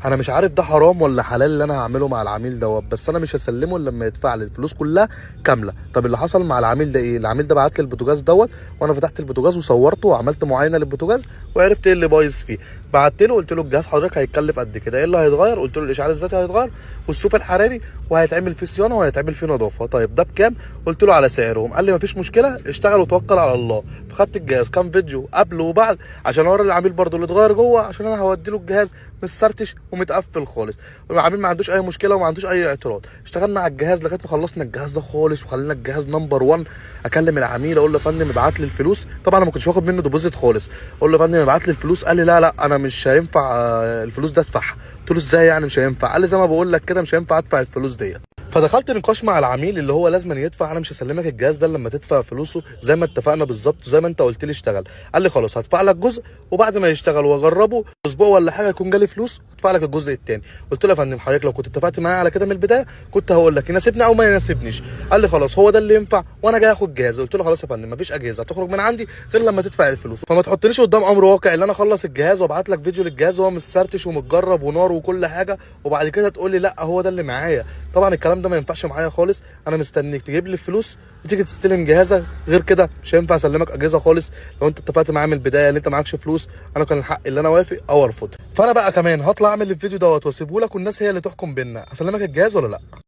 انا مش عارف ده حرام ولا حلال اللي انا هعمله مع العميل دوت، بس انا مش هسلمه الا لما يدفع لي الفلوس كلها كامله. طب اللي حصل مع العميل ده ايه؟ العميل ده بعت لي البوتاجاز دوت، وانا فتحت البوتاجاز وصورته وعملت معاينة للبوتاجاز وعرفت ايه اللي بايظ فيه. بعت له قلت له الجهاز حضرتك هيتكلف قد كده، ايه اللي هيتغير؟ قلت له الاشعال الذاتي هيتغير والصوف الحراري، وهيتعمل فيه صيانة وهيتعمل فيه نظافه. طيب ده بكام؟ قلت له على سعرهم. قال لي مفيش مشكله، اشتغل وتوكل على الله. فخدت الجهاز كام فيديو قبل وبعد عشان اوري العميل برضو اللي اتغير جوه، عشان انا هودي له الجهاز متسرتش ومتقفل خالص. والعميل ما عندوش اي مشكلة وما عندوش اي اعتراض. اشتغلنا على الجهاز لغاية ما خلصنا الجهاز ده خالص وخلينا الجهاز number 1. اكلم العميل اقول له يا فندم ابعت لي الفلوس، طبعا انا ما كنتش واخد منه deposit خالص. اقول له يا فندم ابعت لي الفلوس، قال لي لا لا انا مش هينفع الفلوس ده ادفعها. قلت له ازاي يعني مش هينفع؟ قال لي زي ما بقول لك كده مش هينفع ادفع الفلوس ديت. فدخلت نقاش مع العميل اللي هو لازم يدفع، انا مش هسلمك الجهاز ده لما تدفع فلوسه زي ما اتفقنا بالظبط، زي ما انت قلت لي اشتغل. قال لي خلاص هدفع لك جزء، وبعد ما يشتغل واجربه اسبوع ولا حاجة يكون جالي فلوس ادفع لك الجزء الثاني. قلت له يا فندم حضرتك لو كنت اتفقت معايا على كده من البداية كنت هقول لك يناسبني او ما يناسبنيش. قال لي خلاص هو ده اللي ينفع وانا جاي اخد جهاز. قلت له خلاص يا فندم مفيش اجهزة هتخرج من عندي غير لما تدفع الفلوس، فما تحطنيش قدام امر واقع اللي انا اخلص الجهاز وابعت لك فيديو للجهاز وهو متسرتش ومتجرب ونار وكل حاجة، وبعد كده تقول لي لا هو ده اللي معايا. طبعا الكلام ده ما ينفعش معايا خالص. انا مستنيك تجيب لي الفلوس وتيجي تستلم جهازك، غير كده مش هينفع اسلمك اجهزة خالص. لو انت اتفقت معايا من البداية ان انت معكش فلوس انا كان الحق اللي انا وافق او ارفض. فانا بقى كمان هطلع اعمل الفيديو دوت واسيبه لك والناس هي اللي تحكم بينا اسلمك الجهاز ولا لا.